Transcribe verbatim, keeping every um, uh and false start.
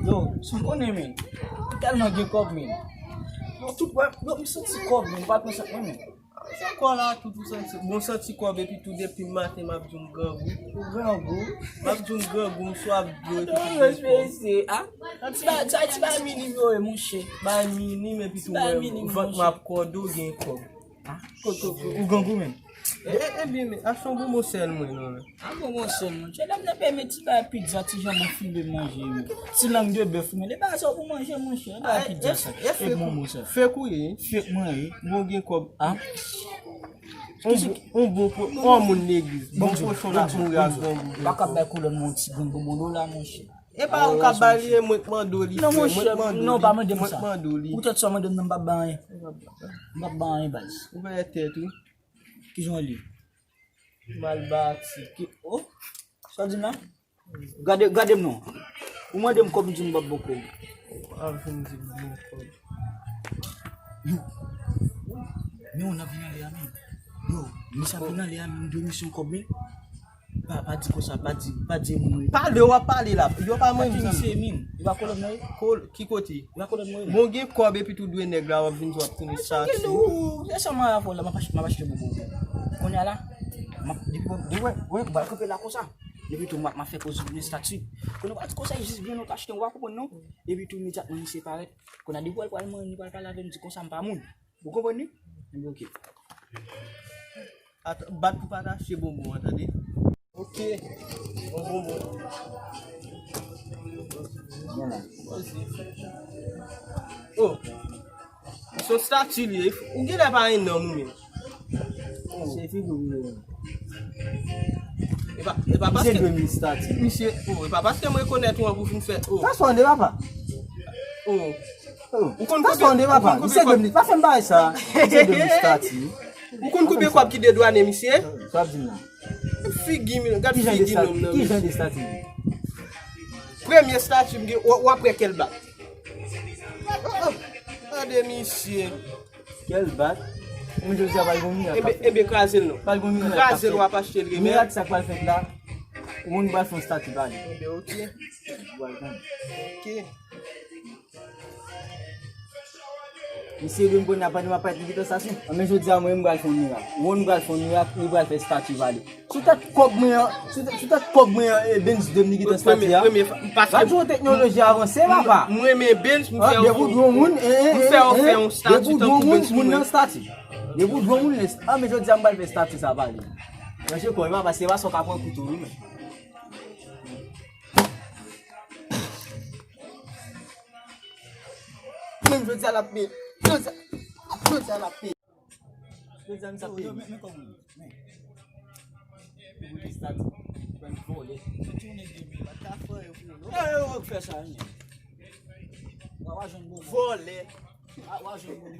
Yo, si w konnen, men. M tèlman gen kòb, men. Yo, tout wè, yo, m santi kòb, men. Pa t nan sèt mwen, men. Se kò la, tout ou santi. Bon, santi kòb, epi tou, depi maten, m ap di w m grangou. Ou grangou? M ap di w m grangou, m swaf dlo, epi tou, m gen kòb. Mesye, a? Ti ba, ti ba, ti ba minim yo, e, monchè. Bay minim, epi tou, wè, vant m ap kòde w gen kòb. Ou grangou menm. E, e, ebyen, men, achte yon bonbon sèl mwen, non, men. A, bonbon sèl, monchè. Lè m nan pèmèt ti bagay pizza, ti janbon fibe manje, men. Ti lang de bèf, men. E bagay sa w pou manje, monchè. E bagay pizza sa. E bonbon sa. Fèk ou ye? Fèk mwen ye. Bon, gen kòb. A? On bon, on bon po, on moun legliz. Bon kochon la mouri ak bonbon. Pa ka bay kolòn mwen ti grenn bonbon la, monchè. E pa ou k ap ba li, e mwen k mande w li, frè. Non, monchè, non, pa mande m sa. Poutèt sa w mande m nan, m p ap ba anyen. M p ap ba anyen, baz. Ou fè tèt ou. Kijan w ye? Mal bati. Ki, oh, sa w di m la? Gade, gade m non. Ou mande m kòb, m di m p ap ba w kòb. Ou ap vin di m bon kòb. Yo. Men w ap vin ale a menm. Yo, misye ap vin ale a menm, m dwe misye yon kòb, men. Pa, pa di konsa, pa di, pa di moun mwen. Pale, w ap pale la. Yo pa mwen menm. Misye menm. Li pa kolòn mwen ye? Kol-, ki kote? Li pa kolòn mwen ye? Bon, gen kòb epi tou dwe nèg la, w ap vin di w ap tounen sa. Gen dou, se sa mwen avè w la, m ap ach-, m ap achte bonbon. Kounye a la, m ap, depi, depi, wè, wè, m pral kanpe la konsa. Depi tou, m ap, m ap fè koze tounen stati. Kounye a, w pa di konsa, jis vin nou t achte, w pa konprann non. Epi tou, imedyatman, misye parèt. Kounye a, depi w al pral manje, li pral pale avè m, di konsa, m pa moun. Ou konprann li? Ebyen, oke. At-, bat pou pa t achte bonbon an, tande. Oke. Bon bonbon. Vwala. Oh. Se yon stati li ye. Ou genlè pa yon nonm ou menm. Oh. Se figi w li ye. E pa, e pa paske. Misye dwe yon stati. Misye, oh, e pa paske m rekonèt ou an pou fin fè. Oh. Tasonde, papa. Oh. Oh, ou konn kote, ou konn kote kòb. Misye dwe, pa fè m bagay sa. Misye dwe yon stati. Ou konn konbyen kòb ki dedwane misye? Sa w ap di m nan? Figi m, gad figi nonm nan. Ki jan de stati? Premye stati m gen, w, w ap wè kèl bat. Oh, oh. Gade misye. Kèl bat? Mwen jodi a pa l gon mirak. Enben, enben kraze l non. Pa l gon mirak. Kraze l w ap achte l remèd. Mirak sa k pral fèt la. Ou konn pral fè yon stati pale. Enben, oke. Oke. Misye vin kounye a pandan m ap pale li gentan sase. Anben jodi a mwen menm m pral fè yon mirak. Ou konn pral fè yon mirak, li pral fè stati pale. Sou tèt kòb mwen an, sou tèt, sou tèt kòb mwen an, e, Benz de m li gentan stati a. Premye, premye, paske m, m, m renmen Benz, m fè yo fè yon stati tankou Benz pou mwen. Depi w di yon moun, e, e, depi w di yon moun, lè, anben jodi a m pral fè stati sa pale. Ranje kò w, e pa paske e pa sa w ka pran kouto wi, men. Menm jodi a l ap peye. Jodi a, jodi a l ap peye. Jodi a misye ap peye. Men, men kòman? Men. Pou te stati. Ban vòlè. Tounen de mil. Pa ta fè yo pou yo. Yo, yo, yo, fè sa, men. Wa, wa jwenn bon. Vòlè. A, wa jwenn bon.